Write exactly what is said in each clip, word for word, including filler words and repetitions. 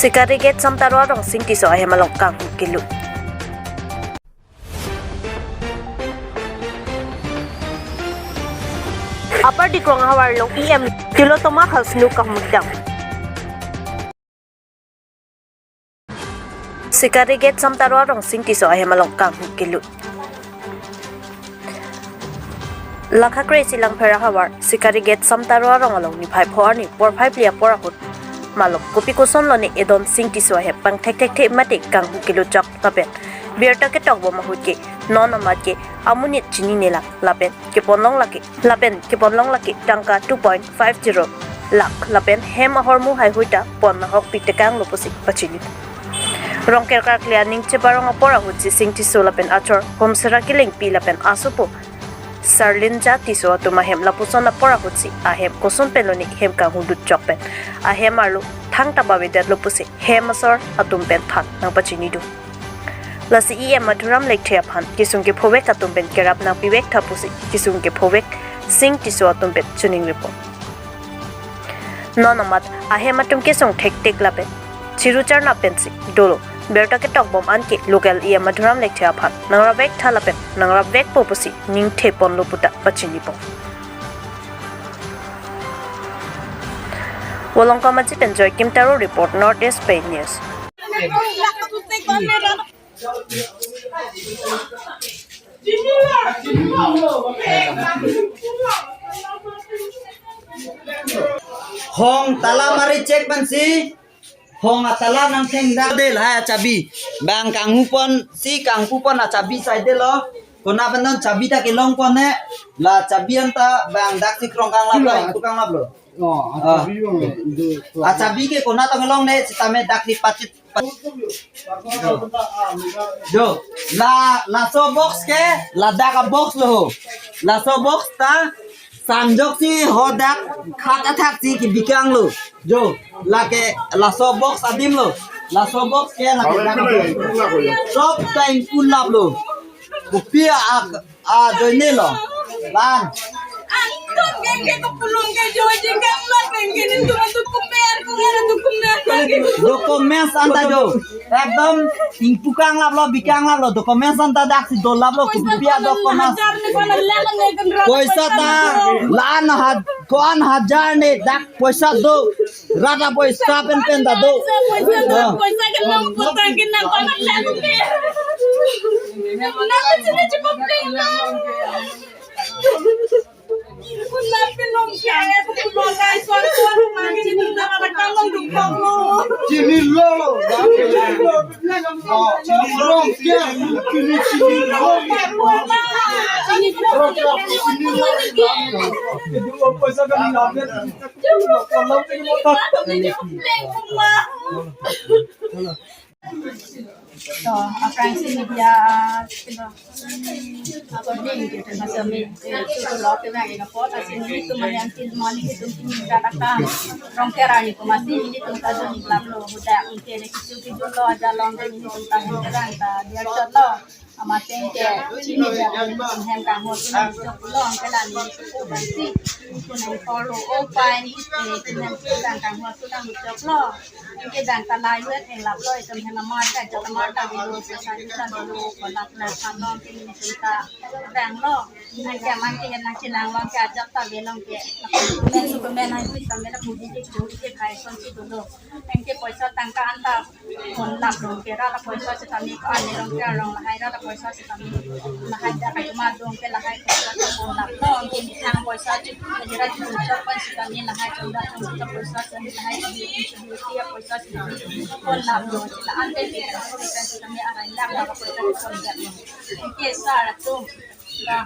Sikari Gate Samtaro arong Sing Tisso ahem along kanghu kelut. Upper Dikrong ahavar along E M Tilottama Halsnu kahumdam. Sikari Gate Samtaro arong Sing Tisso ahem along kanghu kelut. Lakha kre-isi Langpher ahavar Sikari Gate Samtaro arong along niphai pho arni porphai phli apor ahut malom kopi kosonlone edon Sing Tisso ahem pangthek thekthe mate kanghu kelut chok lapen birta ketokbom ahut ke non amat ke amonit chinine lang lapen keponlong lake lapen keponlong lake tangka two point five zero lakh lapen hem ahormu haihui ta pon nahokpi tekanglo pusi pachini. Rongker karkli aning cheparong apor ahutsi Sing Tisso lapen achor Homsera Kilingpi lapen asopo Sarlinja Tisso atum ahem lapuson apor ahutsi ahem koson penlone hem kanghulut chok pen ahem arlo thangta bavedetlo pusi hem asor atum pen than nangpachini do. Lasi E M Madhuram Lekthe aphan kesung kephovek atum pen kerap nangpivek tha pusi kesung kephovek Sing Tisso atum pen choningri pon. Non amat ahem atum kesung thektik lapen chiru charna pensi dolo. Birta ketokbom anke local E M Madhuram Lekthe aphan nangrapvek tha lapen nangrapvekpo pusi ningthe ponlo puta pachini pon. Volongkom Aji pen Joykim Taro report, North East Pei News. Hong tala mari check pensi. Hong atala nangthengdak de lahai achabi. Bang kanghu ponsi kanghu pon achabi saidelo. Konat pen non chabi ta kelong pon ne. La chabi anta bang daksi krong kanglaplo, ingpu kanglaplo. Oh, ah, achabi, oh, do, do. Achabi ke konat tong kelongne sitame dak lipachit. Jo, la, laso box ke, ladak abox lo. Laso box ta sanjoksi hadak khat athaksi kebikanglo. Jo, lake laso box adim lo. Laso box ke lake dak abox. Sob ta ingpu laplo. Kopi ak Ah, joine lo. Lan. Antum geng ke kepulung ke joji kang lo geng ke nintu antu kumer kumer antu kumer lagi. Documents anta jo. Ekdom ingpu kanglaplo, bikanglaplo. Documents anta daksi dolaplo, kopi a documents. Poisa ta lan had, ko-an hajar ne dak poisa do. Rata poisa pen pen ta do. Poisa do, ah, poisa ke nang putang ke nang pamat lalu ke. Nang sini cukup tinggal. Kuna pinong ke, aku pinong ke, suan suan, nang sini nang ada kalon dukong lo. Sini lo. Oh, sini lo. Sini lo. Sini lo. Poisa kami lapit. To, aphrangsi media, ako din, kita masih mi, eh, itu lo ke bang, ina po, asin ni tu mani antil mani itu pini kata ka, Rongker arni ko masi ni tu ka dun laplo, huda, ungke ni kisu kisu lo, aja long ni tu ka dun ka, dia chot lo. Amateng ke chini ja hem kangho tu nang chok long ke la ni ko bansi ko nang kolo o pai ni ke tu nang chok kangho tu nang chok long. Ke dang ta lai wet nang laplo itum hem amar ta jok amar ta bilo sa sa ni sa bilo ko lap na sa long ke ni ta dang lo. Nang ke man ke nang chilang long ke ajak ta belong ke. Men su ko men hai pi ta men la pu di ke chu ke khai son si dolo. Anke poisa tangka anta pon laplo ke ra la poisa sitame ko-an ni rong ke rong lahai ra la poisa sitame lahai da kai ma dong ke lahai poisa pon laplo ke ni thang poisa chu ke ra chu chok pan sitame lahai chong da chong da poisa sitame lahai chu chu chu ya poisa sitame pon laplo ke la ante ke ra ko kan sitame arai lak la poisa pon laplo. Anke sar atum da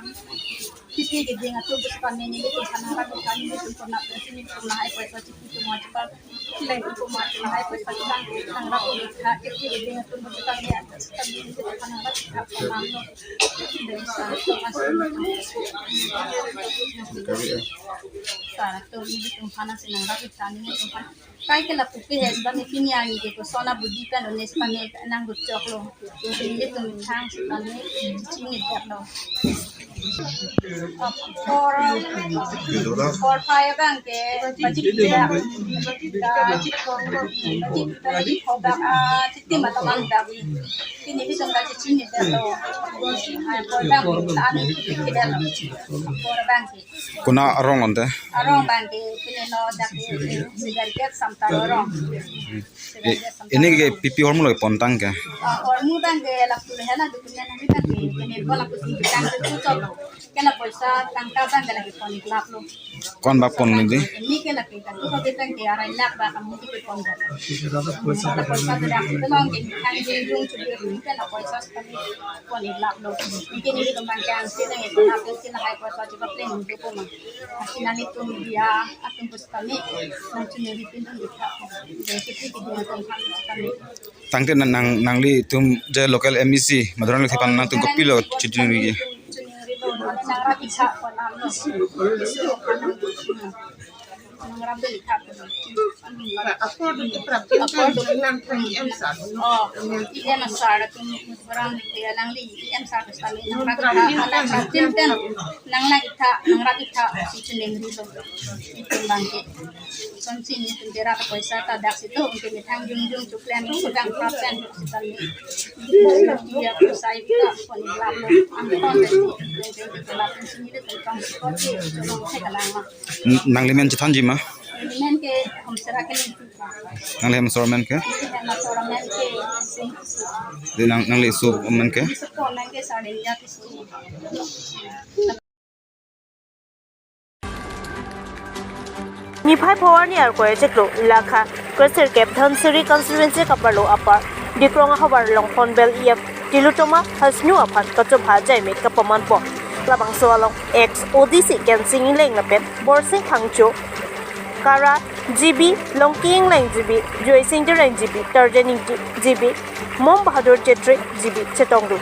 Kiti ke ding atum ke sepan nini ke sepan harap ke kami ke sepan nak ke sini ke sepan hai poisa chiti ke mau cepat. Sila ke sepan mau cepat hai poisa kita nang rapi ke kiti ke ding atum ke sepan ya sepan nini ke sepan harap ke sepan mau. Sara tu ini ke sepan nang rapi kita nini sepan. Kai ke lapu ke he sitame pini arni ke ko sona budi pen lo ne sitame nang gut chok lo. Ko sini le tum thang sitame chini dak lo. Four, four five abang ke pachik pida, pachik pida, pachik pida, ah, chitim atamang dak. Pini bitum kachichini dalo. Ah, four abang ke, ani pida lo. Four abang ke. Konat arong ante? Arong abang ke, pini no dak ke, Sigar Gate Samtang arong. E-, ini ke P P hormu lo pontang ke? Ah, hormu abang ke lapu le hela dukunya nang abang ke, pini ko lapu si tang tu chok. Kena poisa tangka abang ke lagi pon iklap lo. Ko-an bak pon nangji? Ini ke lagi kan tu ko abang ke arai lakh bak kami ke pon bak. Kena poisa tu dak tu long ke kan jing jung chu di kena poisa kami pon iklap lo. Ini ke ni ko abang ke ang sila ke na pe sila hai poisa chu ko pleng tu ko ma. Asin nelitum media atum pus kami nang chunuri pindun ikha. Jadi kita kita atum kami. Tangte nang, nang, nanglitum je local M A C, Madhurang Lekthe aphan nangtum kopilo chuningri? Chuningri lo, nang rap ikha ko nam lo. Nang rap ikha ko. Apor dun ke prap, apor dun ke nang thang M S R. Oh, M S R atum Madhurang Lekthe nangli M S R sami nang rap ikha, nang rap ikha, nang rap ikha, si chuningri lo. Itum abang ke. Son sini tentera ke poisa ta dak situ, untuk methang jung jung chuklen, sedang prasen, sedang ni. Iya, saya kita pon iklap lo, ang pon deh, yang jadi kelap sini deh, tentang seperti, tolong saya kelang ma. N-, nangli men chethanji ma? Men ke, Homsera ke ni. Nangli Homsera men ke? Homsera men ke, sing. Di nang, nangli su men ke? Su men ke, sarinya ke su. Niphai pho arni Arkoi achiklo lakha kresirkep Dhansiri constituency kaparlo apar Dikrong ahavar along Hornbill E M Tilottama Hasnu aphan kachobha jaime kapaman pon. Labangso along ex O D C Kensing Engleng lapen Borsing Phangcho, Kara G B, Longki Engleng G B, Joysing Terang G B, Tarjan G B, Mom Bahadur Chetri G B chetongdun.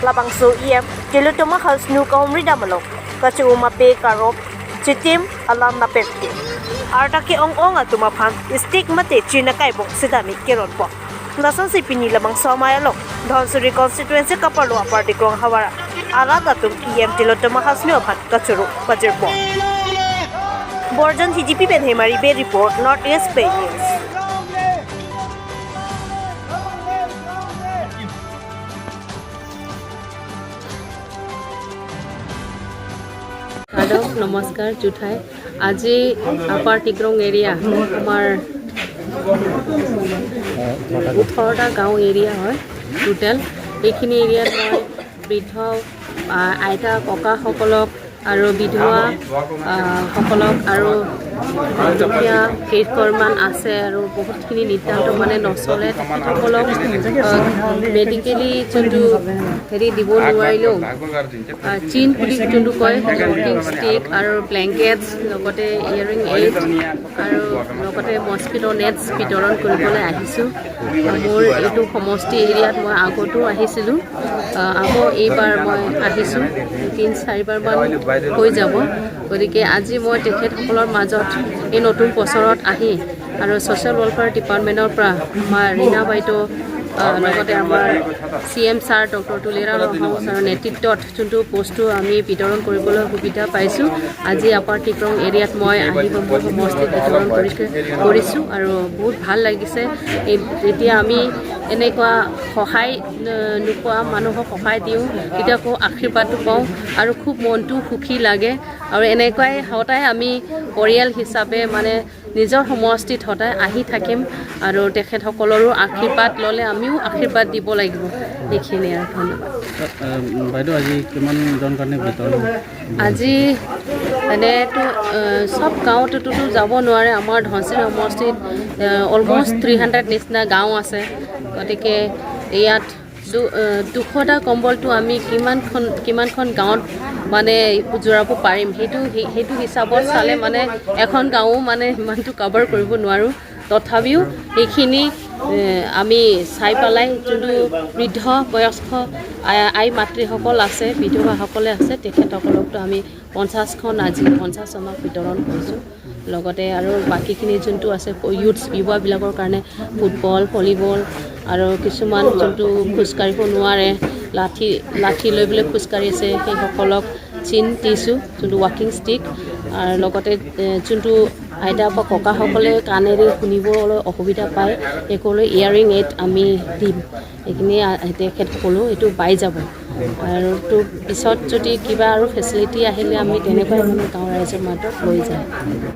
Labangso E M Tilottama Hasnu kahumri dam along kache-um ape karop chitim alam napep ke. Arta ke-ong-ong atum aphan stick mate chin akaibong sitame keron pon. Lasonsi pini labangso amei along Dhansiri constituency kaparlo apar Dikrong ahavar arat atum E M Tilottama Hasnu aphan kachoro pajir pon. Borjan Hijipi pen Hemari Bey report, North East Pei News. Hello, নমস্কাৰ, জুঠাই। আজি আপাৰ টিক্ৰং এৰিয়া, আমাৰ ওঠৰটা গাঁও এৰিয়া হয় টোটেল। এইখিনি এৰিয়াত মই বৃদ্ধ, আ, আইতা ককাসকলক আৰু বিধৱা, আ, সকলক আৰু দুখীয়া কেইঘৰমান আছে আৰু বহুতখিনি নিতান্ত মানে নচলে, তেখেতসকলক, আ, মেডিকেলি যোনটো হেৰি দিব নোৱাৰিলেও, আ, চিন বুলি যোনটো কয়, ৱকিং ষ্টিক আৰু ব্লেংকেটছ, লগতে ইয়াৰিং এইড আৰু লগতে মস্কিটো নেটছ বিতৰণ কৰিবলৈ আহিছোঁ। আ, মোৰ এইটো সমষ্টি এৰিয়াত মই আগতো আহিছিলোঁ। আহ, আকৌ এইবাৰ মই আহিছোঁ, তিনি চাৰিবাৰমান হৈ যাব। গতিকে আজি মই তেখেতসকলৰ মাজত এই নতুন বছৰত আহি আৰু ছ'চিয়েল ৱেলফেয়াৰ ডিপাৰ্টমেণ্টৰ পৰা আমাৰ ৰীণা বাইদেউ, আহ, লগতে আমাৰ C M sir doctor Tuliram Ronghang ছাৰৰ নেতৃত্বত যোনটো বস্তু আমি বিতৰণ কৰিবলৈ সুবিধা পাইছোঁ, আজি আপাৰ টিক্ৰং এৰিয়াত মই আহি মোৰ সমষ্টিত বিতৰণ কৰি, কৰিছোঁ আৰু বহুত ভাল লাগিছে। এই, যেতিয়া আমি এনেকুৱা সহায়, ন-, নোপোৱা মানুহক সহায় দিওঁ, তেতিয়া আকৌ আশীৰ্বাদটো পাওঁ আৰু খুব মনটো সুখী লাগে। আৰু এনেকুৱাই সদায় আমি পৰিয়াল হিচাপে মানে নিজৰ সমষ্টিত সদায় আহি থাকিম আৰু তেখেতসকলৰো আশীৰ্বাদ ল'লে আমিও আশীৰ্বাদ দিব লাগিব। এইখিনিয়ে আৰু, ধন্যবাদ। আহ, বাইদেউ, আজি কিমানজন কাৰণে বিতৰণ? আজি এনেতো, আহ, চব গাঁৱতোতো যাব নোৱাৰে। আমাৰ ধনশিৰি সমষ্টিত, আহ, অলমষ্ট থ্ৰী হাণ্ড্ৰেড নিচিনা গাঁও আছে। গতিকে ইয়াত দু-, আহ, দুশটা কম্বলটো আমি কিমানখন, কিমানখন গাঁৱত মানে জোৰাব পাৰিম, সেইটো, সেই-, সেইটো হিচাপত চালে মানে এখন গাঁও মানে সিমানটো কভাৰ কৰিব নোৱাৰোঁ। তথাপিও সেইখিনি, এ, আমি চাই পেলাই যোনটো বৃদ্ধ বয়স্ক আ-, আই মাতৃসকল আছে, বিধৱাসকলে আছে, তেখেতসকলকতো আমি পঞ্চাছখন, আজি পঞ্চাছজনক বিতৰণ কৰিছোঁ। লগতে আৰু বাকীখিনি যোনটো আছে, ইউথছ, যুৱাবিলাকৰ কাৰণে ফুটবল, ভলীবল আৰু কিছুমান যোনটো খোজকাঢ়িব নোৱাৰে, লাঠি, লাঠি লৈ পেলাই খোজকাঢ়ি আছে, সেইসকলক চিন টিচু, যোনটো ৱাকিং ষ্টিক, আৰু লগতে এ, যোনটো আইতা বা ককাসকলে কাণেৰে শুনিবলৈ অসুবিধা পায়, সেইসকললৈ হিয়াৰিং এইড আমি দিম। এইখিনি আ- তেখেতসকলো এইটো পাই যাব। আৰু তো পিছত যদি কিবা আৰু ফেচিলিটি আহিলে আমি তেনেকৈ মানে গাঁৱৰ ৰাইজৰ মাজত লৈ যাম।